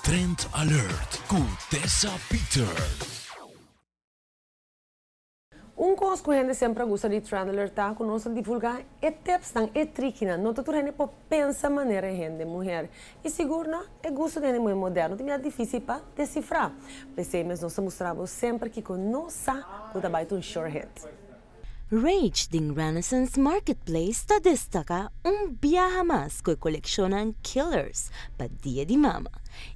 Trend Alert ku Tessa Peters. Un kos ku hende semper a gusta di Trend Alert ta ku nos ta divulgá e tipsnan, e trikinan. No ta tur hende por pensa manera e hende muher. I sigur no e gusto di hende muher moderno ta bira difísil pa desifrá. P'esei mes nos ta mustra bo semper kiko nos sa ku ta bai ta un sure hit. Rage den Renaissance Marketplace ta destaká un biaha mas ku e kolekshonnan Killers pa Dia di Mama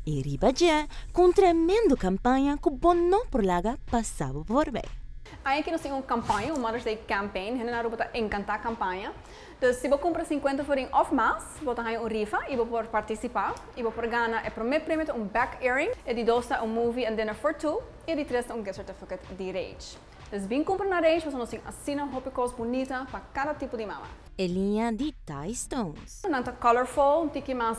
i riba dje ku un tremendo kampaña ku bo no por laga pasa bo forbei. Aña aki nos tin un kampaña, un Mother's Day campaign. Hende na Aruba ta enkantá kampaña. Dus si bo kumpra sinkuenta florin òf mas, bo ta haña un rifa i bo por partisipá i bo por gana e promé premio ta un back earring, e di dos ta un movie and dinner for two i e di tres ta un gift certificate di Rage. Dus bin kumpra na Rage pasobra nos tin asina hopi kos bunita pa kada tipo di mama. E liña di Thai Stones. Nan ta colorful, un tiki mas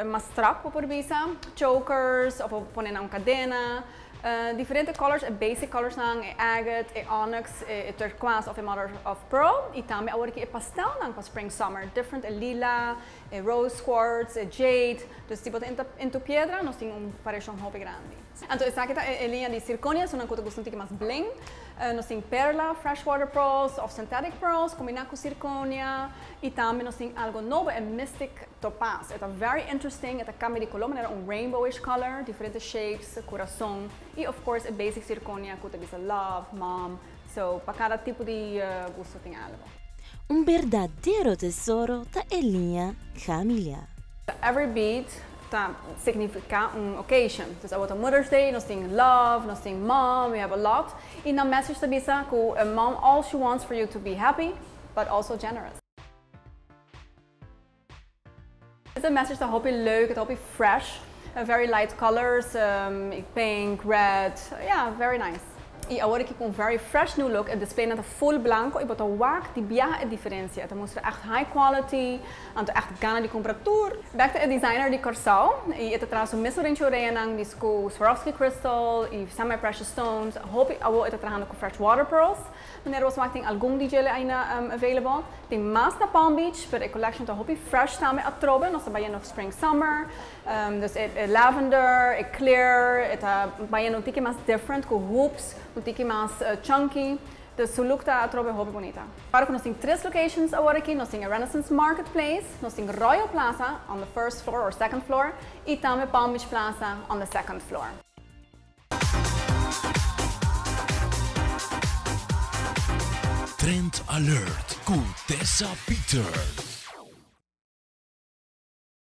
mas strak bo por bisa, chokers of bo por pone na un kadena, diferente colors, e basic colorsnan, e agate, e onyx, e turquoise of e mother of pearl y tambe awor aki e pastelnan pa spring summer, different e lila, e rose quartz, e jade, dus si bo ta into piedra nos tin un variacion hopi grandi. Anto esaki ta e liña di zirconia, esunnan ku ta gusta un tiki mas bling. Nos tin perla, fresh water pearls of synthetic pearls kombiná ku zirconia. I tambe nos tin algo nobo, e mystic topaz. E ta very interesting, e ta kambia di koló manera un rainbowish color, diferente shapes, kurason i of course e basic zirconia ku ta bisa love, mom. So pa kada tipo di gusto tin algo. Un berdadero tesoro ta e liña Gamilla. Every bead ta significa un occasion. Dus awor ta Mother's Day, nos tin love, nos tin mom, we have a lot. Y nan message ta bisa cu a mom all she wants for you to be happy, but also generous. E message ta hopi leuk, e ta hopi fresh, very light colors, pink, red, yeah, very nice. Y awor aki cu un very fresh new look, e displaynan ta full blanco y bo ta wak di biaha e diferencia. E ta mustra echt high quality, anto echt gana di cumpra tur. Bek ta e designer di Corsou y e ta traha su mesun rinchi oreanan di cu Swarovski crystal y semi precious stones. Hopi awor e ta trahando cu fresh water pearls. Manera bo smak tin algun di djele aina available. Tin mas na Palm Beach, pero e collection ta hopi fresh tambe atrobe. Nos ta bayendo spring summer. Dus e lavender, e clear, e ta bayendo un tiki mas different cu hoops, un tiki mas chunky. Dus su look ta atrobe hopi bunita. Claro cu nos tin tres locations awor aki, nos tin e Renaissance Marketplace, nos tin Royal Plaza on the first floor or second floor y tambe Palm Beach Plaza on the second floor. Trend Alert cu Tessa Peters.